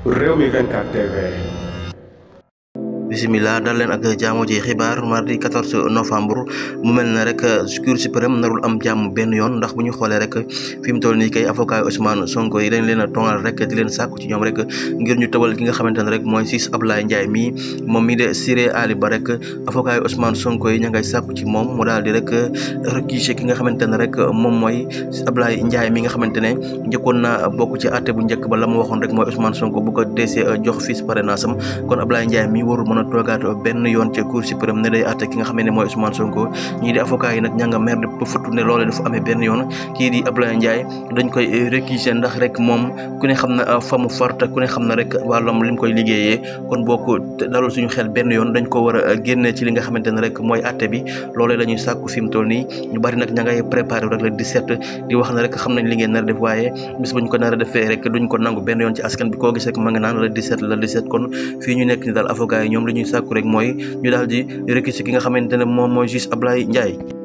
Rewmi 24 TV. Bismillah dal leen ak jaamu ji xibaar mardi 14 novembre mu mel ne rek Cour suprême narul am jàmm benn yoon ndax bu ñu xoolee rek fi mu toll nii kay avocat Ousmane Sonko yi dañ leen a tongal rek di leen sàkku ci ñoom rek ngir ñu tëbal ki nga xamante ne rek mooy Ciss Ablaye Ndiaye mii moom mi de Siré Ali Ba rek avocat yi Ousmane Sonko yi ña ngay sàkku ci moom mu daal di rek réquisition ki nga xamante ne rek moom mooy Ablaye Ndiaye mi nga xamante ne njëkkoon naa bokk ci àtte bu njëkk ba la mu waxoon rek mooy Ousmane Sonko bu ko deesee jox fiche parrainage am kon Ablaye Ndiaye mi warul mën a toogaat benn yoon ca Cour suprême ne day àtte ki nga xam ne mooy Ousmane Sonko ñii di avocat yi nag ña nga mer ba futtu ne loole dafa amee benn yoon kii di Ablaye Ndiaye dañ koy réquisition ndax rek moom ku ne xam na fa mu farta ku ne xam na rek wàllam li mu koy liggéeyee kon boo ko dalul suñu xel benn yoon dañ ko war a génne ci li nga xamante ne rek mooy àtte bi loolee la ñuy sàkku fi mu toll nii ñu bari nag ña ngay préparé rek le 17 di wax na rek xam nañ li ngeen nar a def waaye bis buñ ko nar a defee rek duñ ko nangu benn yoon ci askan bi koo gis rek ma nga naan le 17 kon fii ñu nekk ni daal avocat yi ñoom li ñuy sàkku rek mooy ñu daal di réquisition ki nga xamante ne moom mooy juge Ablaye Ndiaye